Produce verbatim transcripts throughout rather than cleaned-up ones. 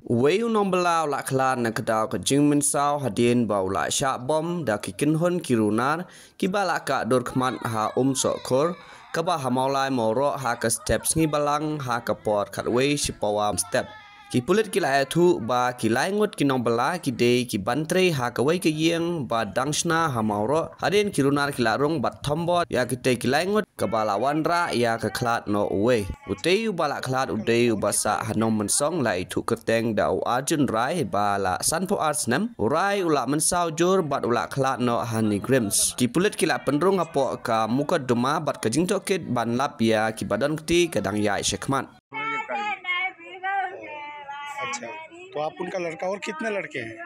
Uwei u nongbylla u la khlad na ka daw ka jingmynsaw hadien ba u la shah bom da ki kynhun ki runar kiba la kah dur khmat ha Umsohkhur, kaba ha Mawlai Mawroh ha ka step Sngi Balang ha ka por khatwei shipawa step. Ki pulit ki la ïathuh ba ki lai ngut ki nongbylla ki dei kiban trei ha kawei ka ïing ba dang shna ha Mawroh, hadien ki runar ki la rung bad thombor ïa kitei ki lai ngut, kaba la wanrah ïa ka khlad noh uwei. Utei uba la khlad u dei uba sah ha Nongmynsong, la ithuh kyrteng da u Arjun Rai ba la sanphew ar snem. U Rai u la mynsaw jur bad u la khlad noh ha NEIGRIHMS. Ki pulit ki la pynrung hapoh ka mukotduma bad ka jingtohkit ban lap ïa kiba don kti ka dang ïaid shakhmat. अच्छा, तो आप उनका लड़का, और कितने लड़के हैं?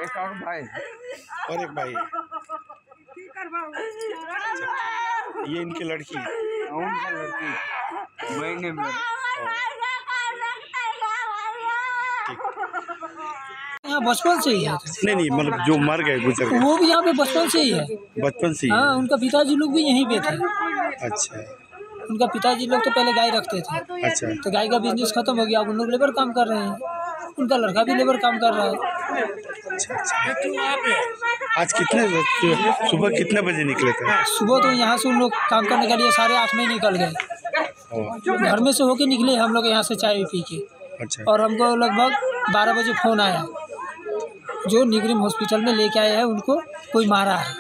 एक और भाई। और एक भाई। ये इनकी लड़की है। उनका लड़की। बहन है मेरी। ठीक। यहाँ बचपन से ही है। नहीं, नहीं, मतलब, जो मर गए, गुजर गए। वो भी यहाँ पे बचपन से ही है। बचपन से ही हाँ, है। उनका पिताजी लोग भी यहीं पे थे। अच्छा। उनका पिताजी लोग तो पहले गाय रखते थे। अच्छा। तो गाय का बिजनेस खत्म हो गया, अब उन लोग लेबर काम कर रहे हैं। उनका लड़का भी लेबर काम कर रहा है। अच्छा, अच्छा। आज कितने, सुबह कितने बजे निकले थे? सुबह तो यहाँ से उन लोग काम करने के लिए साढ़े आठ में निकल गए। ओ। घर में से होके निकले हम लोग यहाँ से चाय पी के। अच्छा। और हमको लगभग बारह बजे फोन आया, जो निगरिम हॉस्पिटल में लेके आए हैं, उनको कोई मारा है।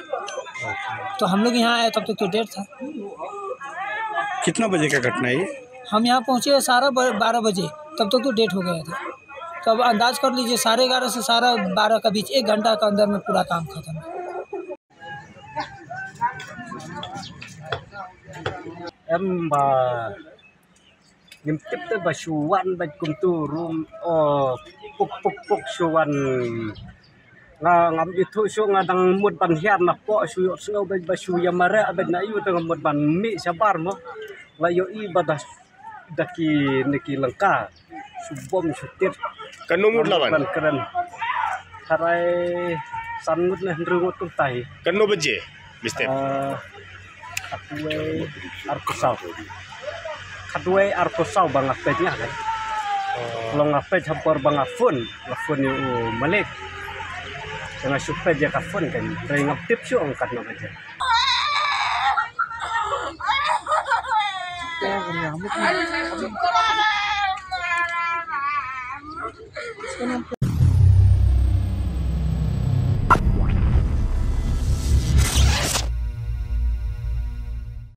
तो हम लोग यहाँ आए, तब तक तो डेड था। कितना बजे का घटना है ये? हम यहाँ पहुँचे सारा ब-, बारह बजे, तब तक तो डेड हो गया था। तो अब अंदाज कर लीजिए, साढ़े ग्यारह से साढ़े बारह के बीच, एक घंटा के अंदर में पूरा काम खत्म। Em ba ngim tip te ba shu wan bad kumtu rum, o, puk puk puk shu wan. Nga ngam ithuh shuh, nga dang mut ban hiar na poh, shu ïohsngew bad ba shu ïa mareh bad na ïu te nga mut ban mih shabar mo. La ïohi ba da, da kine ki lyngka shu bom shu tir. Katno ngut la wan? Ban kren. Tharai san ngut ne hynriew ngut kumta hi. Katno baje, mister? Ah, khatwei arphew saw. Khatwei arphew saw ba nga peit nga kan. Long nga peit ha por ba nga phone, nga phone ïa u malik. Te nga shu peit ïa ka phone kan. Tharai ngam tip shuh ong katno baje.